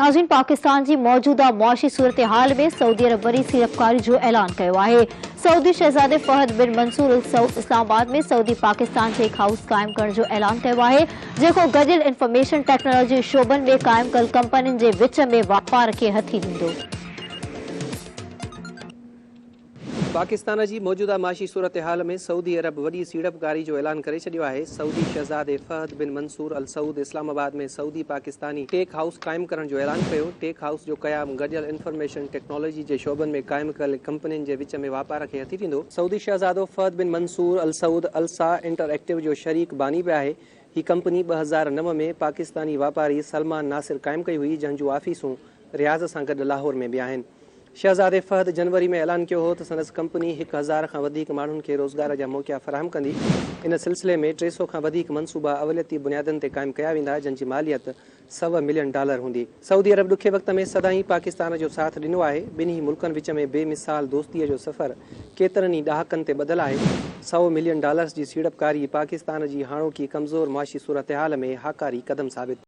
ناظرين پاڪستان جي موجوده معاشي صورتحال ۾ سعودي عرب وري سيڙپڪاري جو اعلان ڪيو آهي. سعودي شهزادي Fahd bin Mansour Al Saud Islamabad ۾ Saudi Pakistan tech house قائم ڪرڻ جو اعلان ڪيو آهي جيڪو گڏيل انفارميشن ٽيڪنالاجي شعبن ۾ قائم ڪيل ڪمپنين جي وچ ۾ واپار کي هٿي ڏيندو. پاڪستان جي موجوده معاشي صورتحال ۾ سعودي عرب وڏي سيڙپڪاري جو اعلان ڪري ڇڏيو آهي. سعودي شهزادي Fahd bin Mansour Al Saud Islamabad ۾ Saudi Pakistani tech house قائم ڪرڻ جو اعلان ڪيو. ٽيڪ هائوس جو قيام گڏيل انفارميشن ٽيڪنالاجي جي شعبن ۾ قائم ڪيل ڪمپنين جي وچ ۾ واپار کي هٿي ڏيندو. سعودي شهزادو Fahd bin Mansour Al Saud Alsa interactive جو شريڪ باني به آهي. هي ڪمپني 2009 ۾ پاڪستاني واپاري سلمان ناصر قائم ڪئي هئي جنهن جون آفيسون رياض سان گڏ لاهور ۾ به آهن. شهزادي فهد جنوري ۾ اعلان ڪيو هو ته سندس ڪمپني 1000 کان وڌيڪ ماڻهن کي روزگار جا موقعا فراهم ڪندي. ان سلسلي ۾ 300 کان وڌيڪ منصوبا اوليتي بنيادن تي قائم ڪيا ويندا جن جي ماليت سؤ ملين ڊالر هوندي. سعودي عرب ڏکي وقت ۾ سدائين پاڪستان جو ساٿ ڏنو آهي. ٻنهي ملڪن وچ ۾ بي مثال دوستي جو سفر ڪيترن ئي ڏهاڪن تي ٻڌل آهي. سؤ ملين ڊالرز جي سيڙپڪاري پاڪستان جي هاڻوڪي ڪمزور معاشي صورتحال ۾ هاڪاري قدم ثابت.